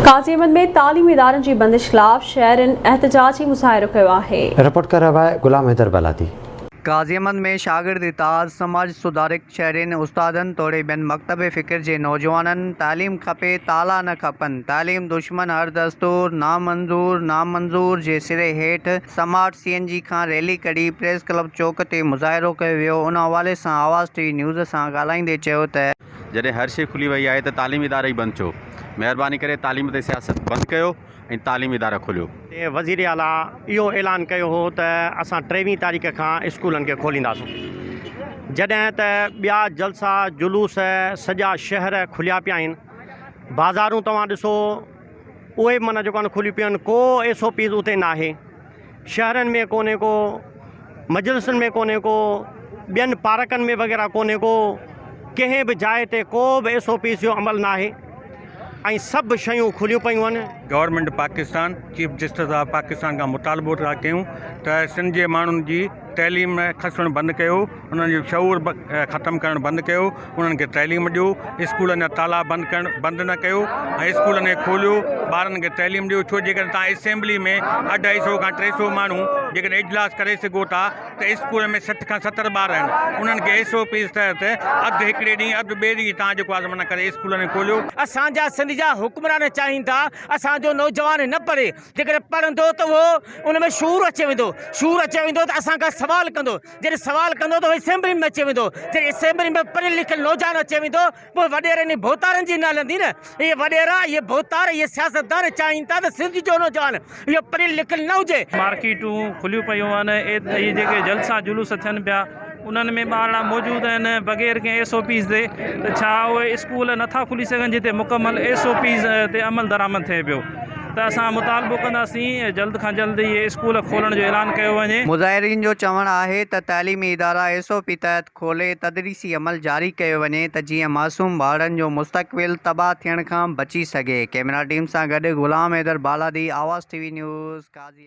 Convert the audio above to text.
قاضي احمد ۾ تعليمي ادارن جي بندش خلاف شهرين احتجاجي مظاهرو ڪيو آهي. رپورٽ ڪري رهيو آهي غلام حيدر بلادي. قاضي احمد ۾ شاگرد اتحاد، سماج سڌارڪ، شهرين، استادن توڙي ٻين مڪتب فڪر جي نوجوانن تعليم کپي تالا نه کپن، تعليم دشمن هر دستور نامنظور نامنظور جي سري هيٺ سمارٽ سي اين جي کان ريلي ڪڍي پريس ڪلب چوڪ تي مظاهرو ڪيو ويو ان حوالي سان آواز ٽي وي نيوز سان ڳالهائيندي چيو ته. جڏهن هر شيء کلي وئي آهي ته تعليمي ادارا ئي بند ڇو؟ مهرباني ڪري تعليم تي سياست بند ڪيو ۽ تعليمي ادارا کوليو. تي وزيراعليٰ اهو اعلان ڪيو هو ته اسان ٽيويهه تاريخ کان اسڪولن کي کولينداسون جڏهن ته ٻيا جلسا جلوس سڄا شهر کليا پيا آهن بازارون توهان ڏسو اهي به معنيٰ جيڪو آهن کليون پيون آهن ڪو ايس او پيز اتي ناهي شهرن ۾ ڪونهي ڪو مجلسن ۾ ڪونهي ڪو ٻين پارڪن ۾ وغيره ڪونهي ڪو ڪنهن به جاء تي ڪو به ايس او پيز جو عمل ناهي ۽ سڀ شيون کليون پيون آهن. Government Pakistan chief justice of Pakistan کان مطالبو ٿا ڪيون ته سنڌ جي ماڻهن جي تعليم کسڻ بند ڪيو انهن جو شعور ختم ڪرڻ بند ڪيو انهن کي تعليم ڏيو اسڪولن جا تالا بند ڪرڻ بند نه ڪيو ۽ اسڪولن کي کوليو ٻارن کي تعليم ڏيو ڇو جيڪڏهن توهان اسيمبلي ۾ اڍائي سو کان 300 ماڻهو جيڪڏهن اجلاس ڪري سگهو ٿا ته اسڪول ۾ 60 کان 70 ٻار آهن انهن کي ايس او پيز تحت اڌ هڪڙي ڏينهن اڌ ٻئي ڏينهن توهان جيڪو آهي منع ڪري اسڪولن کي کوليو. اسان جا سنڌ جا حڪمران چاهين ٿا اسان جو نوجوان نه پڙهي جيڪڏهن پڙهندو ته اهو ان ۾ شعور اچي ويندو، شعور اچي ويندو ته اسان کان سوال ڪندو، جڏهن سوال ڪندو ته اهو اسيمبلي ۾ اچي ويندو، جڏهن اسيمبلي ۾ پڙهيل لکيل نوجوان اچي ويندو پوء وڏيرن ۽ ڀوتارن جي نه هلندي نه، اهي وڏيرا، اهي ڀوتار، اهي سياستدان چاهين ٿا ته سنڌ جو نوجوان اهو پڙهيل لکيل نه هجي. مارڪيٽون کليون پيون آهن، اهي جيڪي جلسا جلوس ٿين پيا انهن ۾ ٻارڙا موجود آهن بغير ڪنهن ايس او پيز تي ته ڇا اهي اسڪول نٿا کلي سگهن جتي مڪمل ايس او پيز تي عمل درآمد ٿئي پيو ته اسان مطالبو ڪنداسين جلد کان جلد اهي اسڪول کولڻ جو اعلان ڪيو وڃي. مظاهرين جو چوڻ آهي ته تعليمي ادارا ايس او پي تحت کولي تدريسي عمل جاري ڪيو وڃي ته جيئن معصوم ٻارڙن جو مستقبل تباهه ٿيڻ کان بچي سگهي ڪئميرا ٽيم سان گڏ Ghulam Haider Baladi Awaz T V news Qazi.